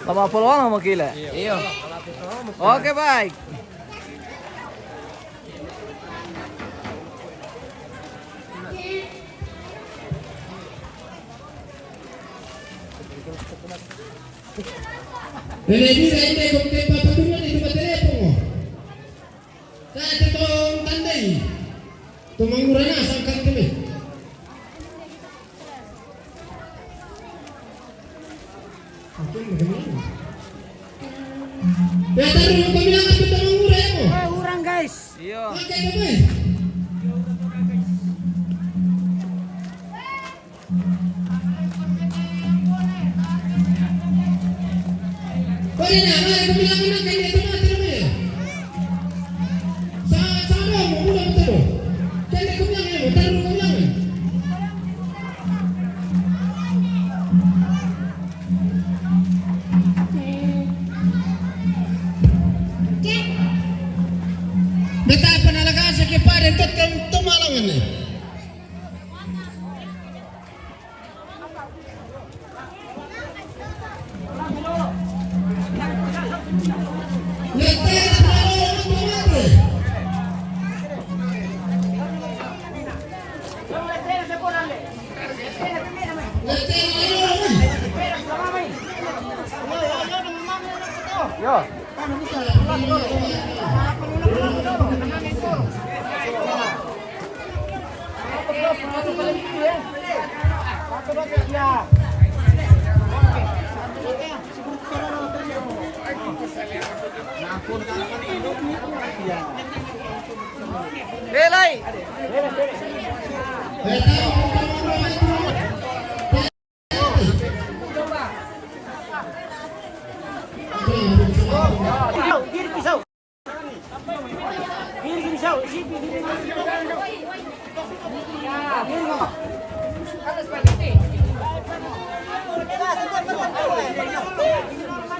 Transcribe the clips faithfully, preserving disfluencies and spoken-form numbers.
Lama puluhan mau kile. Iya. Oke, baik. Bele bira inde ko ke papa tuma ni tuma telepon. Ka te to tandai. To mangurana sangkan tebe. Ya, taruh kami angkat kita mangura ya mo. Eh, orang, guys. Iya. Oke, oke. Kau ini apa? Aku bilang anak ini itu mati dulu ya. Sa sa mo mo mo mo. Kende ko bilang ya, mo taruh ko bilang ya. Beta panalaga sa ke pare tot kan tumalangan ni. Yo. Belai.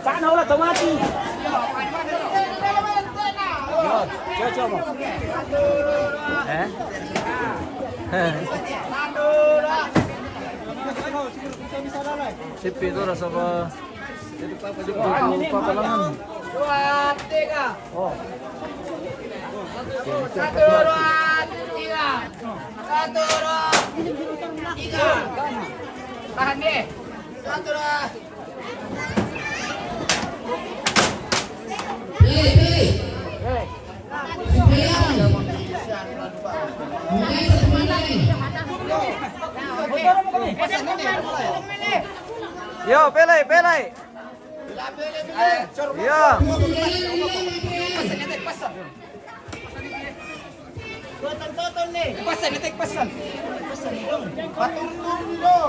Sana ulah tomati. Yo, yo, yo, mo. Eh? Sipi itu rasa apa? Sipi itu papalangan. Dua, tiga. Oh. Satu, dua, tiga. Satu, dua, tiga. Tahan deh. Satu, dua. Yo, pelai, pelai. Yo. Pasa, pasa. Patung-tung dulu.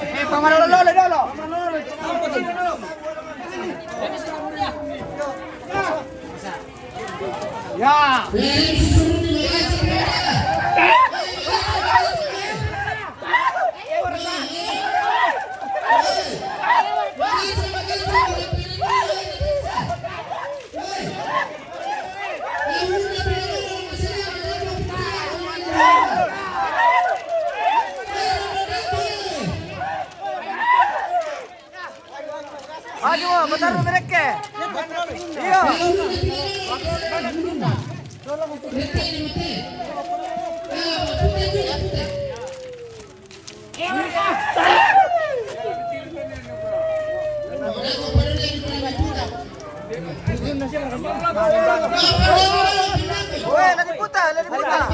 Eh, paman dulu, dulu, dulu. Ya. Aduh, benar mereka. Iya. Weh, lagi putar, lagi putar.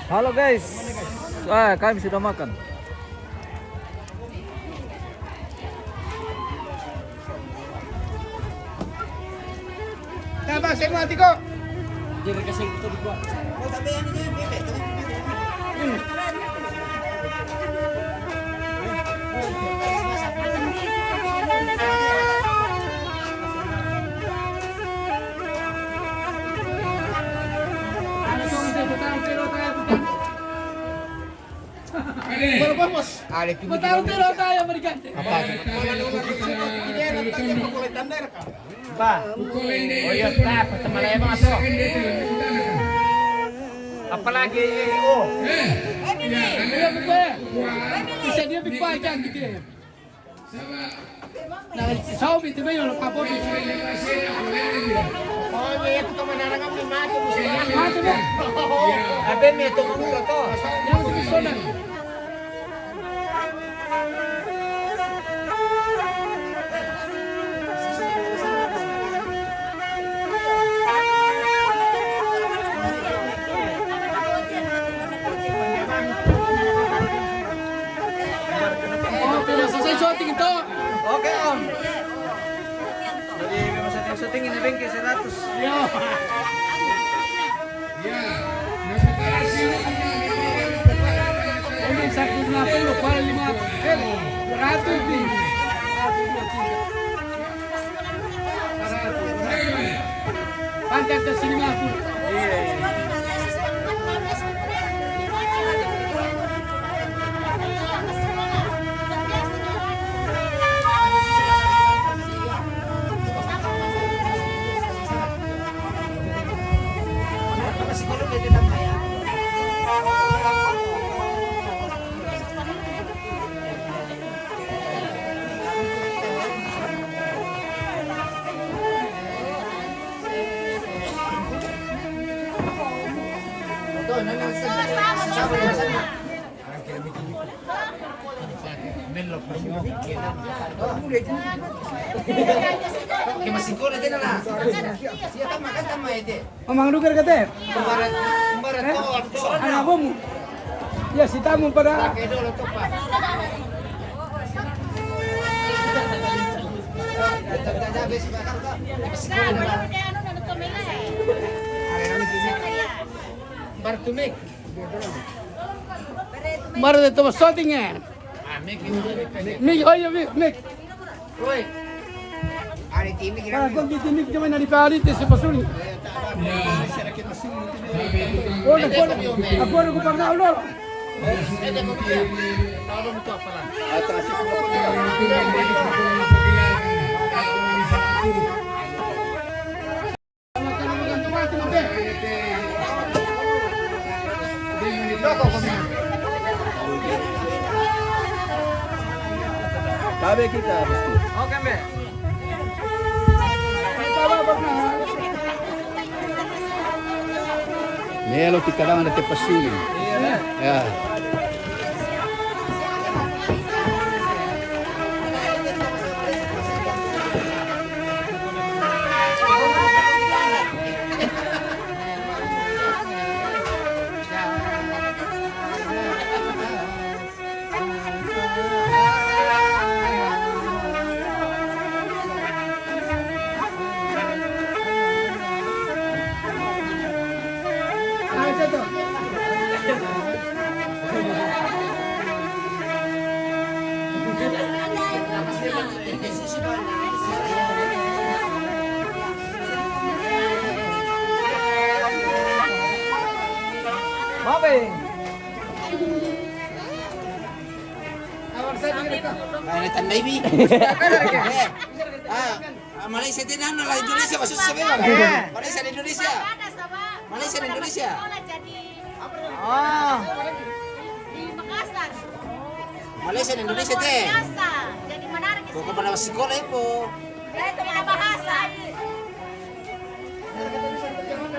Halo guys, ah, kami sudah makan. Tambah semua, Tiko. Dia berkasih itu dibuat. Ada tujuh. Betul, betul, betul, yang berganti. Apa? Ba. Oh iya, tak, pertama lagi, Bang, tuh. Apalagi, oh. Bisa dia bikin aja gitu ya. Sabi, ti ba io lo fa proprio. Mate, no? Vabbè, mi è toccato. Andiamo su persona. Oke, selesai syuting itu. Oke, Om. Jadi, memang syuting, syuting ini bengkel seratus. Iya. Ini satu lima puluh, paling lima, eh, dua ratus nih. Pantas ke sini mah. Iya, iya. Che ma si ancora te la. Sia tama, canta mai te. Omang Luger kate? Mbara, mbara to, to. Anak kamu? Ya, si tamu pada. Mbara to, Mick. Mbara de to, shooting, eh. Mick, oh, iya, Mick, Mick. Oi. Para kau di sini cuma dari Bali, te se pasuni. Oh, aku, aku, aku pernah lo. Tabe kita mesti. Oke, Mbe. Melo ti kadang ada te pasuli. Iya, Mbe. Ya. Mabe. Mana tandai bi? Eh. Ah, ah, Malaysia te nana la Indonesia, maksud saya memang. Eh. Malaysia di Indonesia. Malaysia di Indonesia. Oh. Di Makassar. Malaysia di Indonesia te. Biasa. Jadi menarik. Pokok pada sekolah ipo. Saya itu bahasa.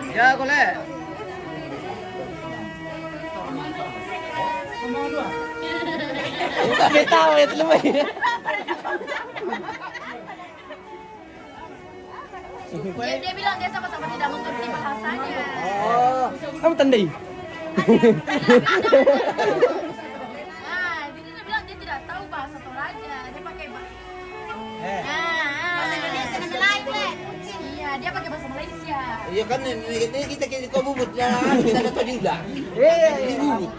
Ya, boleh. Kita tahu itu lebih. Dia, dia bilang dia sama-sama tidak mengerti bahasanya. Oh, kamu tandai? Ah, dia, dia bilang dia tidak tahu bahasa Toraja. Dia pakai ba- Eh. Ah, ah. Bahasa Indonesia, nama lain, Le. Iya, dia pakai bahasa Malaysia. Iya kan, ini, ini kita kiri kau bubut lah, kita ada tadi udah. Iya, iya, iya. Ini bubut.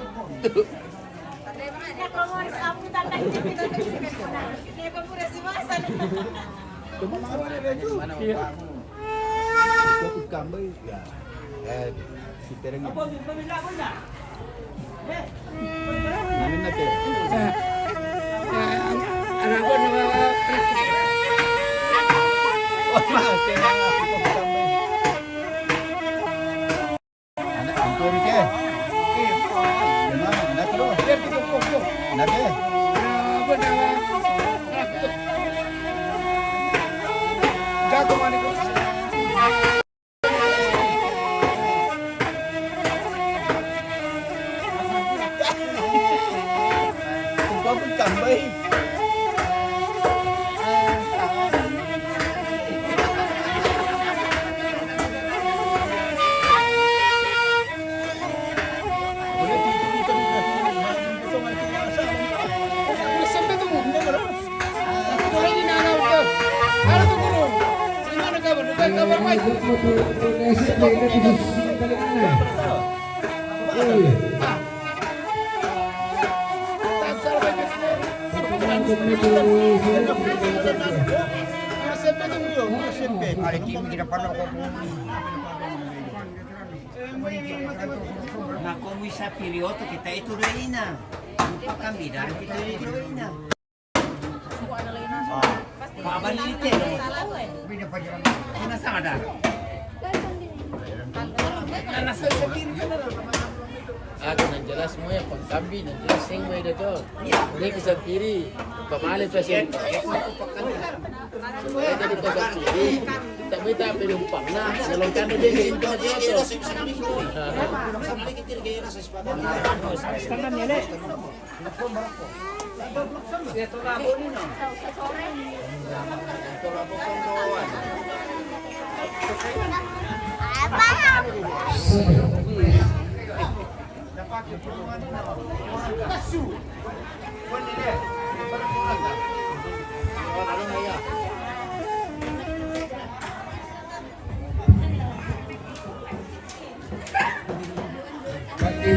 Iya. Itu ikan, boy. Ya. Eh, si Tereng. Ano na, te? Eh, eh, ang, ano ko, na, Anak, ampun ke. Anak, anak, anak, anak, anak, anak, anak, anak, Ma komu i sa piri oto kita itu reina. Lupa kan bidara kita itu reina. Ko abang ini te. Kena sama dah. Kena sama. Ah, yang jelas mo ya pangkambi, yang jelas sing mo ya to. Ini kisah piri. Pamali pa sing. Jadi kisah piri. Tapi tak penumpang. Nah, kalau kan dia sing to to.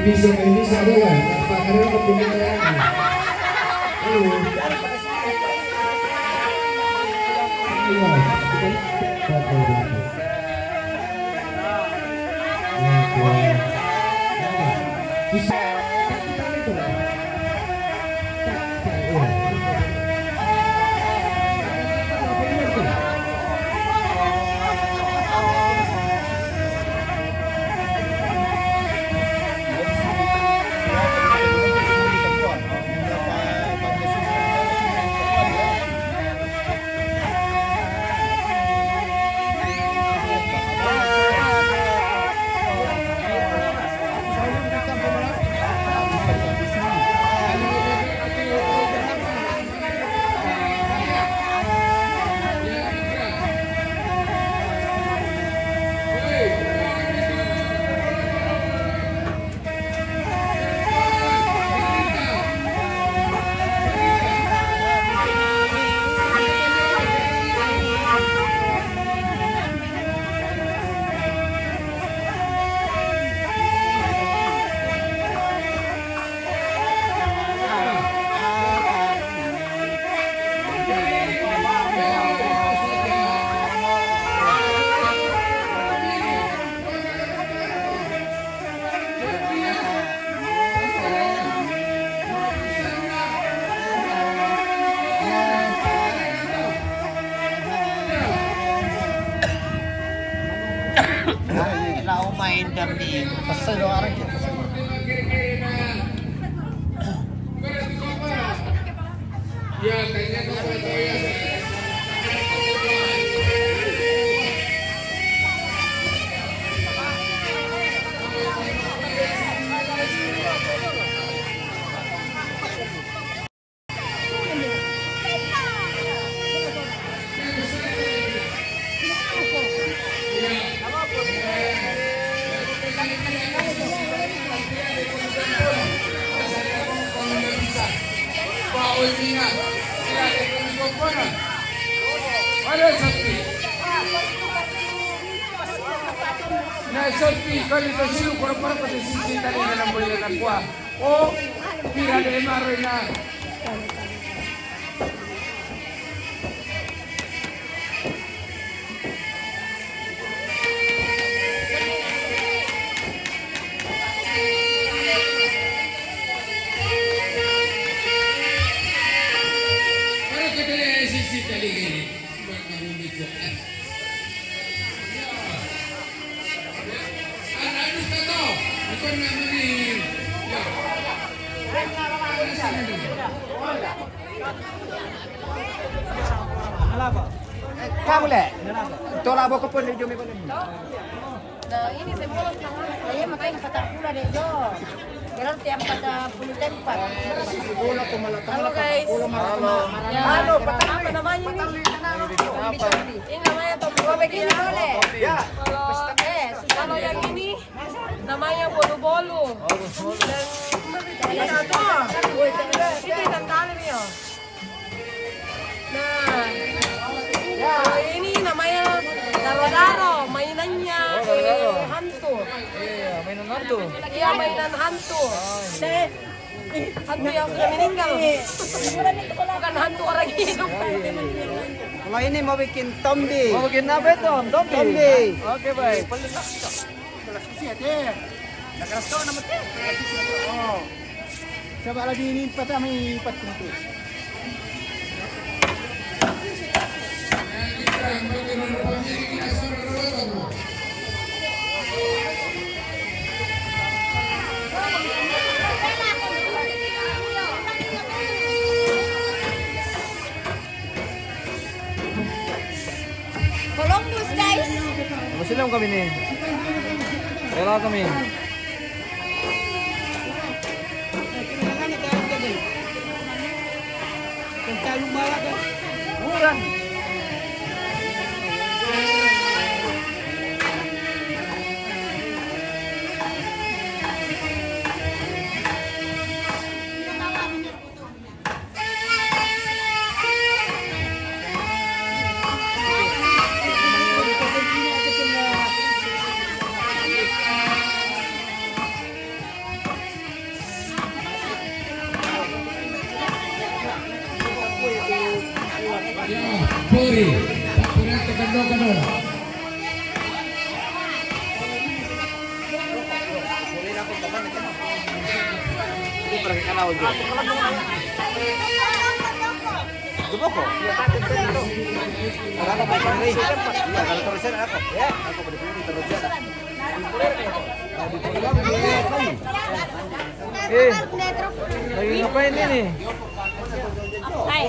Bisa, bisa, boleh. Apa ada kepentingan? Halo. Iya, kita. Bisa. Lau main kami. Pasal dua orang kita. Na sopi, kau ni kau siu, kau kau kau sisi tadi dalam boleh nak kuah. Oh, pira de maro na. Kamu le. Tola boko pun di jumi. Nah, ini semua setengah. Saya makanya patang puluh deh, Jo. Berarti yang patang puluh tempat. Halo, guys. Halo. Ya, apa namanya ini? Ini namanya tombol begini boleh. Ya. Kalau, eh, kalau yang ini namanya bolu-bolu. Dan ini satu. Ini ikan tali, Mio. Nah, kalau ini namanya daro-daro, mainannya, eh, hantu. Iya, mainan hantu. Iya, mainan hantu. Hantu yang sudah meninggal. Bukan hantu orang hidup. Kalau ini mau bikin tombi. Mau bikin apa itu? Tombi. Tombi. Oke, baik. Oh. Coba lagi ini empat, kami empat pintu. Columbus, guys. Muslim kami ni. Rela kami. Murah. Puri, Puri, Puri, Eh, lagi ngapain ini? Hai.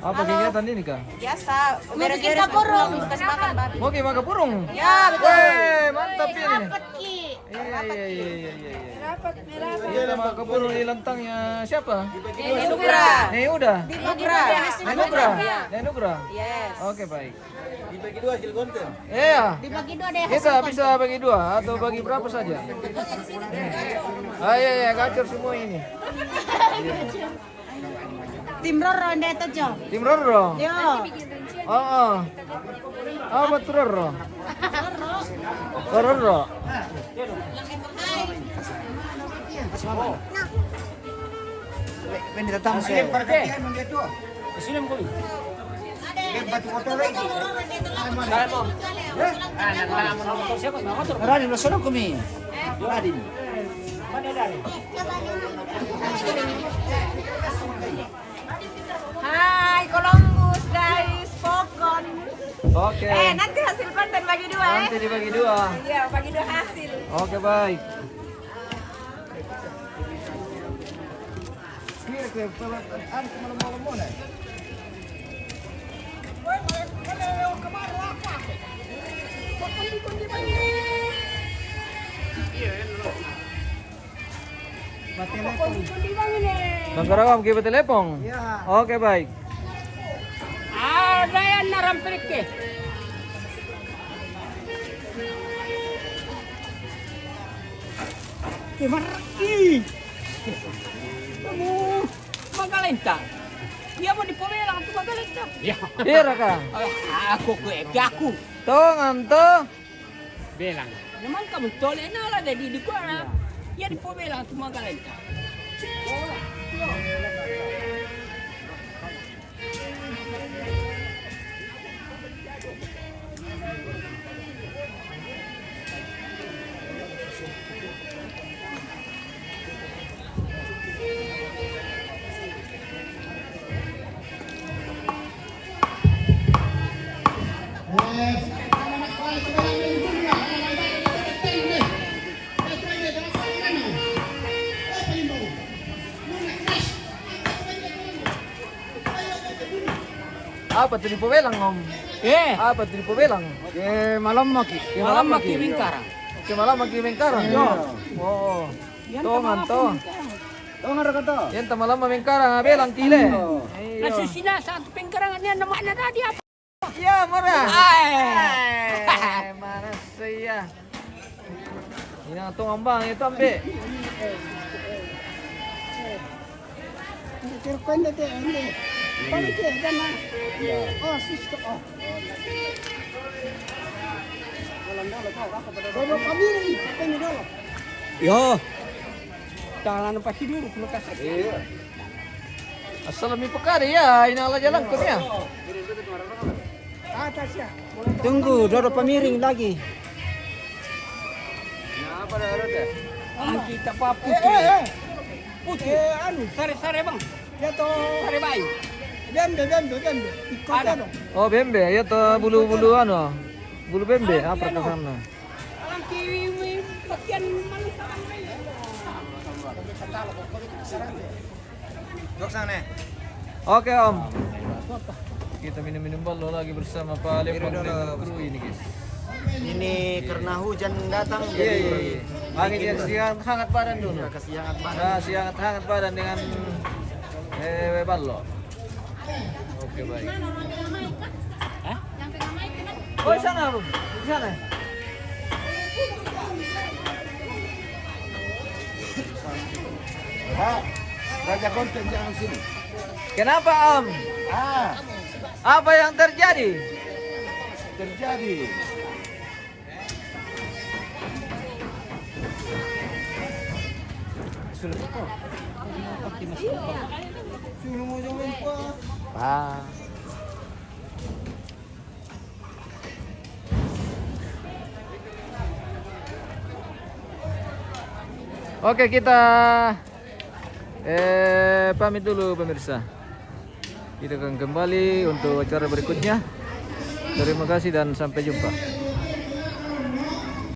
Apa kegiatan ini, Kak? Biasa, mau bikin beres-beres kapurung. Mau kasih makan babi. Mau bikin kapurung? Ya, betul. Weh, mantap ini. Rapat, Ki. Iya, iya, iya, iya, iya, iya. Rapat, rapat. Kita mau kapurung di lantangnya siapa? Neni Nugra. Neni Uda. Neni Nugra. Neni Nugra. Iya. Neni Nugra. Yes. Oke, baik. Dibagi dua hasil konten. Iya. Dibagi dua deh hasil konten. Kita bisa bagi dua atau bagi berapa saja. Ah, iya, iya, gacor semua ini. Tim Roro nde tojo. Tim Roro? Yo. Oh, oh. Apa tu Roro? Roro. Oh, Roro. Ini datang sih. Sini, Bang. Radin, lo sono kumi. Radin. Hai, Columbus, guys, Pokon. Oke. Eh, nanti hasil konten bagi dua, eh. Nanti dibagi dua. Iya, bagi dua hasil. Oke, baik. Bang Karawang, kita telepon. Ya. Oke, baik. Ada yang naram perike. Marki. Kamu magalenta. Iya mau dipobelang tu magalenta. Iya. Iya, Raka. Aku ke aku. Tong anto. Belang. Memang kamu tole na la de di di kuara. Iya dipobelang tu magalenta. Oh. Iya. Apa tu dipabelang, Om? Eh. Apa tu dipabelang? Eh, malam maki. Malam maki Mengkarang. Oke, malam maki Mengkarang. Iya. Oh. Tongan to. Tongan raka to. Yang ta malam Mengkarang, ah, belang kile. Iya. Nasi sina satu Mengkarang ni nama na tadi apa? Iya, mara. Ai. Ai, mana saya? Ina tong ambang itu ambe. Terpende te ende. Pale te dana. Oh, sisto. Oh. Dolo kamiri, pende dolo. Yo. Tangan pasti dulu kalau kasih. Iya. Asal mi pekade ya, ina la jalan ke ya. Atas ya. Tunggu, dolo pamiring lagi. Nah, apa dah ada? Ang kita pa putih. Eh, eh, eh. Putih. Eh, anu. Sare-sare, Bang. Ya to. Sare bayu. Bembe, bembe, bembe. Ikut ada. Dong. Oh, bembe, ya to bulu-bulu anu. Bulu bembe, apa ke sana? Alang ki bagian manusia. Dok sana. Oke, Om. Kita minum-minum ballo lagi bersama Pak Lepon dengan kru ini, guys. Ini karena hujan datang, iya, jadi iya, iya. Angin bikin yang kasih hangat badan dulu. Iya, kasih hangat badan. Ah, kasih hangat, hangat badan dengan, eh, ballo. Oke, baik. Hah? Oh, di sana, Bro. Di sana. Pak, raja konten jangan sini. Kenapa, Om? Ah. Apa yang terjadi? Terjadi. Sudah. Ah. Oke, kita, eh, pamit dulu, pemirsa. Kita akan kembali untuk acara berikutnya. Terima kasih dan sampai jumpa.